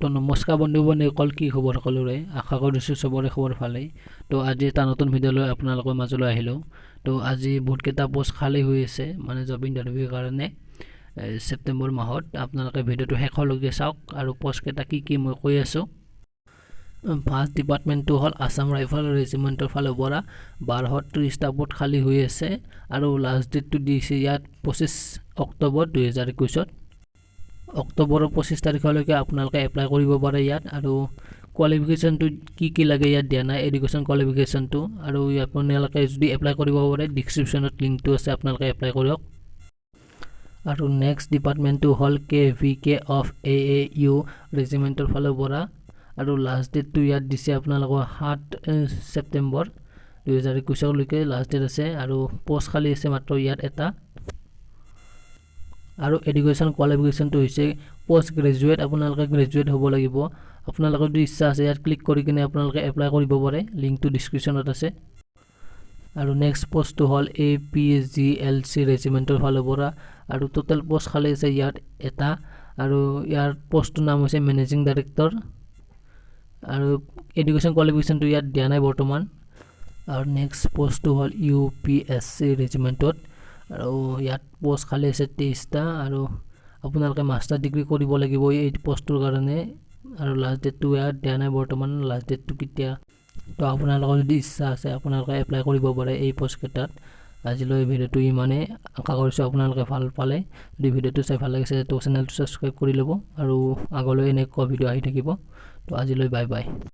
তো নমস্কাৰ বন্ধু বান্ধৱীসকল, কি খবৰ সকলোৰে? আশা কৰিছোঁ চবৰে খবৰ ভালেই। তো আজি এটা নতুন ভিডিঅ' লৈ আপোনালোকৰ মাজলৈ আহিলোঁ। তো আজি বহুতকেইটা পষ্ট খালী হৈ আছে, মানে জব ইণ্টাৰভিউৰ কাৰণে ছেপ্টেম্বৰ মাহত। আপোনালোকে ভিডিঅ'টো শেষলৈকে চাওক আৰু পষ্টকেইটা কি কি মই কৈ আছোঁ। ফাৰ্ষ্ট ডিপাৰ্টমেণ্টটো হ'ল আছাম ৰাইফল ৰেজিমেণ্টৰ ফালৰ পৰা 1230টা পদ খালী হৈ আছে আৰু লাষ্ট ডেটটো দিছে ইয়াত 25 অক্টোবৰ 2021ত। অক্টোবৰৰ 25 তাৰিখলৈকে আপোনালোকে এপ্লাই কৰিব পাৰে ইয়াত। আৰু কোৱালিফিকেশ্যনটো কি কি লাগে ইয়াত দিয়া নাই, এডুকেশ্যন কোৱালিফিকেশ্যনটো। আৰু আপোনালোকে যদি এপ্লাই কৰিব পাৰে, ডিছক্ৰিপশ্যনত লিংকটো আছে, আপোনালোকে এপ্লাই কৰক। আৰু নেক্সট ডিপাৰ্টমেণ্টটো হ'ল কেভিকে অফ এএইউ ৰেজিমেণ্টৰ ফালৰ পৰা আৰু লাষ্ট ডেটটো ইয়াত দিছে আপোনালোকৰ 7 ছেপ্টেম্বৰ 2021লৈকে লাষ্ট ডেট আছে আৰু পষ্ট খালী আছে মাত্ৰ ইয়াত এটা। আৰু এডুকেশ্যন কোৱালিফিকেশ্যনটো হৈছে পষ্ট গ্ৰেজুৱেট, আপোনালোকে গ্ৰেজুৱেট হ'ব লাগিব। আপোনালোকৰ যদি ইচ্ছা আছে, ইয়াত ক্লিক কৰি কিনে আপোনালোকে এপ্লাই কৰিব পাৰে, লিংকটো ডিছক্ৰিপশ্যনত আছে। আৰু নেক্সট পষ্টটো হ'ল এপিজিএলচি ৰেজিমেণ্টৰ ফালৰ পৰা আৰু টোটেল পষ্ট খালী আছে ইয়াত এটা আৰু ইয়াৰ পষ্টটোৰ নাম হৈছে মেনেজিং ডাইৰেক্টৰ আৰু এডুকেশ্যন কোৱালিফিকেশ্যনটো ইয়াত দিয়া নাই বৰ্তমান। আৰু নেক্সট পষ্টটো হ'ল ইউপিএছচি ৰেজিমেণ্টত আৰু ইয়াত পষ্ট খালী আছে 23টা আৰু আপোনালোকে মাষ্টাৰ ডিগ্ৰী কৰিব লাগিব এই পষ্টটোৰ কাৰণে। আৰু লাষ্ট ডেটটো ইয়াত দিয়া নাই বৰ্তমান, লাষ্ট ডেটটো কেতিয়া। তো আপোনালোকৰ যদি ইচ্ছা আছে, আপোনালোকে এপ্লাই কৰিব পাৰে এই পষ্টকেইটাত। আজিলৈ ভিডিঅ'টো ইমানেই। আশা কৰিছোঁ আপোনালোকে ভাল পালে। যদি ভিডিঅ'টো চাই ভাল লাগিছে, তো চেনেলটো ছাবস্ক্ৰাইব কৰি ল'ব আৰু আগলৈ এনেকুৱা ভিডিঅ' আহি থাকিব। তো আজিলৈ বাই বাই।